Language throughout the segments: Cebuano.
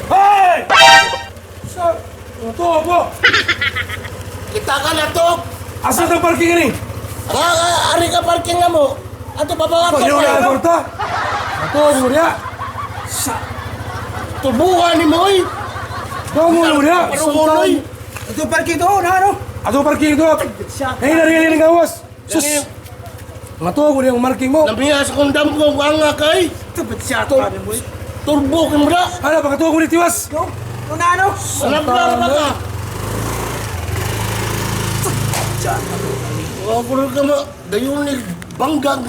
Hey! Sa to mo. Kita ka na to. Asa tang parking ini? Ah, ari ka parking na mo. Ato babawa ko. Pagyo na korta. Ato mo dia. Sa Tubuhan ni mo oy. Dongo mo dia. Paruonoy. Ato parking to, na ano? Ato parking to. Eh nari ni gawas. Sus. Nga ko dia ang marking mo. Namiya sa kundam ko ang nga kay. Tupit siya to. Turbo kay mo na. Ana pagkatuo ko ni tiwas. Go. No na ano? Sanablar ba ka? Wa ko ka ma dayon ni banggang.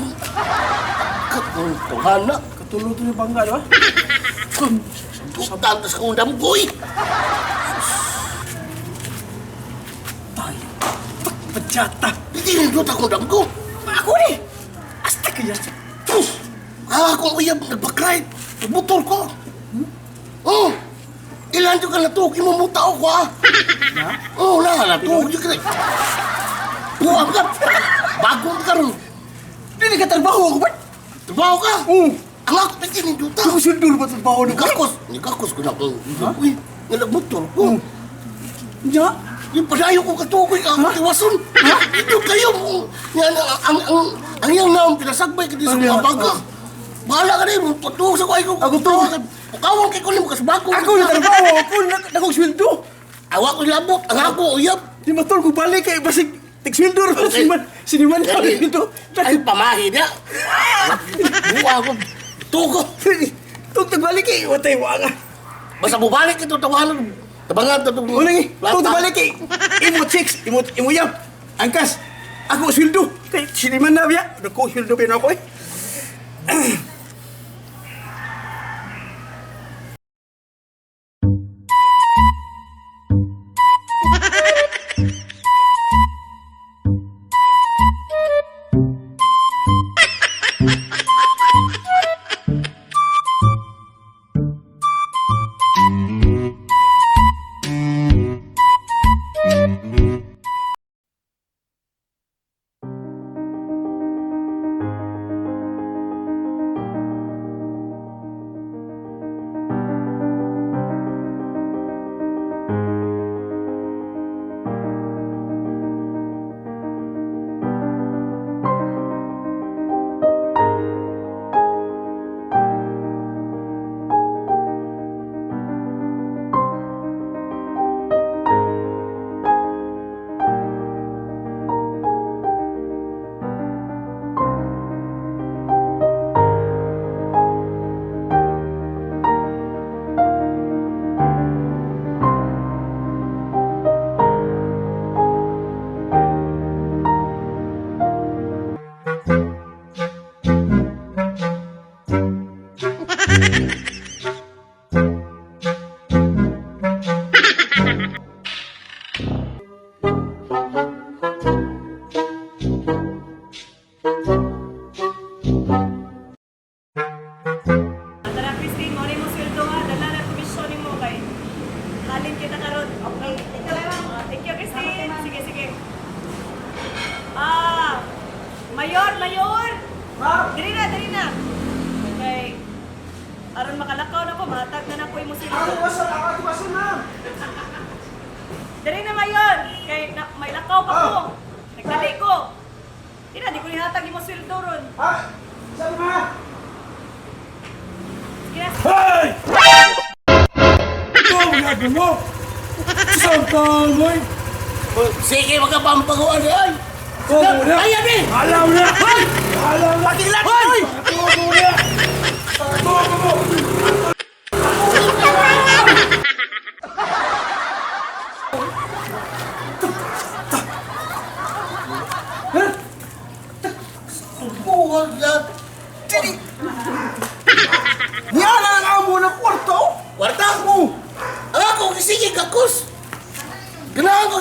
Katuntuhana. Katulo to yung bangga, di ba? Tantas kundam ko oy. Tayo. Pajata. Hindi rin doon akong ko. Ako ni. Asta kaya. Tus! Ah, akong uyab, nagbakray. Motor ko. Oh! Ilan yung ka natuog, imumuta ako ah. Oh, na, natuog yung ka. Buwag ka. Bagong ka ron. Dili ka trabaho ako ba? Trabaho ka. Oo. Ang ako na tininduta. Ako sundol ba trabaho na ko? Nikakos. Nikakos ko na akong. Uy, nga nagmotor ko. Nya. Yung padayo ko katukoy ka akong tiwason. Ha? Ito kayo. Yan, ang iyang naong pinasagbay ka di sa mga baga. Bahala ka rin. Patuog sa ko. Ay, ko. Ako to. Pukawang kay kunin mo kasbago. Ako na trabaho ako na akong sweldo. Awa ko labot. Ang ako uyab. Di matol ko balik kay basig tigsweldo ra siniman siniman na sweldo. Ay, pamahi niya. Buwa ko. Tugo. Tug tagbalik kay watay wa nga. Basta bubalik ito tawanan. Tabangan ito. Wala ni, tug tagbalik kay imo chicks, imo imo yam. Angkas. Ako sweldo kay siniman na biya. Nako sweldo pin ako eh. Mayor, mayor! Ma'am! Diri na, diri na. Okay. Aron makalakaw na ko, mahatag na na ko imo sila. Ako wasan, ako wasan, ma'am. Diri na, mayor! Kay na, may lakaw pa ko. Nagdali ko. Di na, di ko nihatag imo sweldo ron. Ha? Saan ma? Sige na. Hey! Ito ang ginagawa mo! Isang taon mo eh! Sige, magkapampaguan ay. Oh, muna! Ay, abi! Alam na! Alam na! Pakilat, oy! Tuwa mo na! Tuwa mo! Buwag na. Dili. Niya na ang amo ng kwarto. Kwarta mo. Ang ako, sige, kakos. Kailangan ko,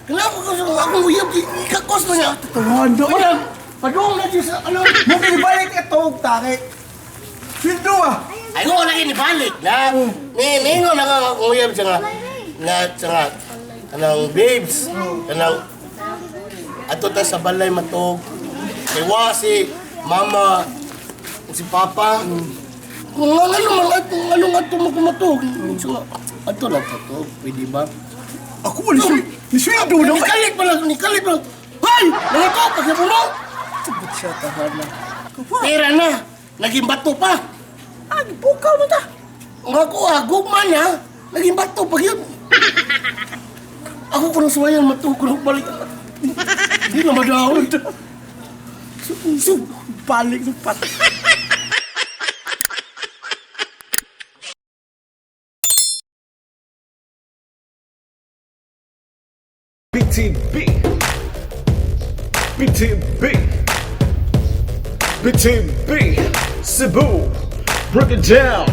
kailangan ko kasi akong uyab, kakos na niya. Tuwan do. Wala, padung na dyan sa, ano. Mo ibalik ito og take. Sweldo ah. Ay, ko lagi ni balik na. Ni, ningo na nga akong uyab siya nga. Nga, siya nga, kanang babes, kanang, ato ta sa balay matog. Kay wa si mama, si papa. Kung nga ano man, ato, ano nga ato mo kumatog. Siya nga, ato lang patog, pwede ba? Ako ni sweldo. Ni sweldo na. Nikalit pa lang, nikalit pa lang. Hoy! Mga to, pagkapuno! Sabot siya tahan na. Pera na! Naging bato pa! Ah, bukaw na ta. Ang ako ah, gugma na! Naging bato pa yun! Ako ko nang suwayan, matuko ko nang balik. Hindi na madahon. Su balik sa pat. BTB. BTB. BTB. Cebu. Break it down.